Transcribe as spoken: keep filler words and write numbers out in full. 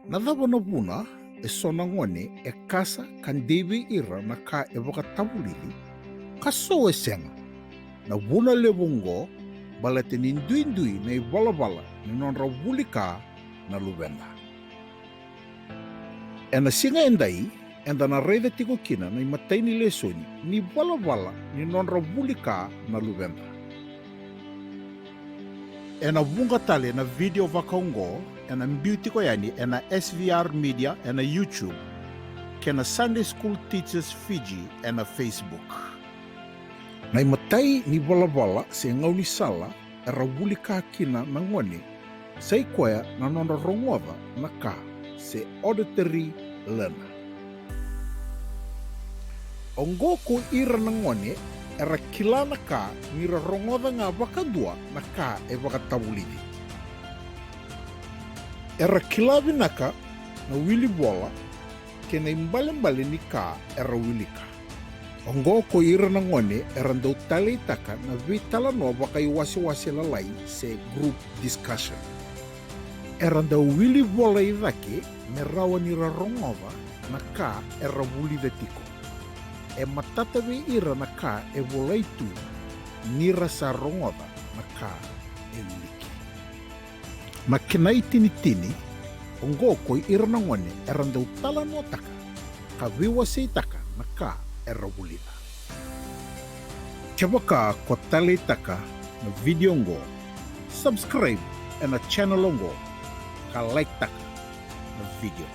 Na cava na vuna e so na gone e kasa ka dei vei ira na ka e vakatavulici, ka so e sega? Na vuna levu oqo baleta ni duidui na ivalavala ni nodra vuli ka na luveda. Ena siga edai, eda na raica tiko kina na imatai ni lesoni ni valavala ni nodra vuli ka na luveda. Ena vuqa tale na vidio vakaoqo ena biu tiko yani ena S V R Media ena YouTube kei na Sunday School Teachers Fiji ena Facebook. Na imatai ni valavala se gaunisala era vuli ka kina na gone, sa i koya na nodra rogoca na ka, se auditory learner. Oqo ko ira na gone era kila na ka ni ra rogoca ga vakadua na ka e vakatavulici. Era kila vinaka na wili vola kei na ibalebale ni ka era wilika. Oqo ko ira na gone era dau taleitaka na veitalanoa vakaiwasewase lalai se group discussion. Era dau wili vola i cake me rawa ni ra rogoca na ka era vulica tiko. E matata vei ira na ka e volai tu ni ra sa rogoca na ka e wiliki. Na kena itinitini, oqo ko ira na gone era dau talanoataka ka veiwaseitaka na ka era vulica. Kevaka ko taleitaka na vidio oqo, subscribe ena channel oqo ka like taka na vidio.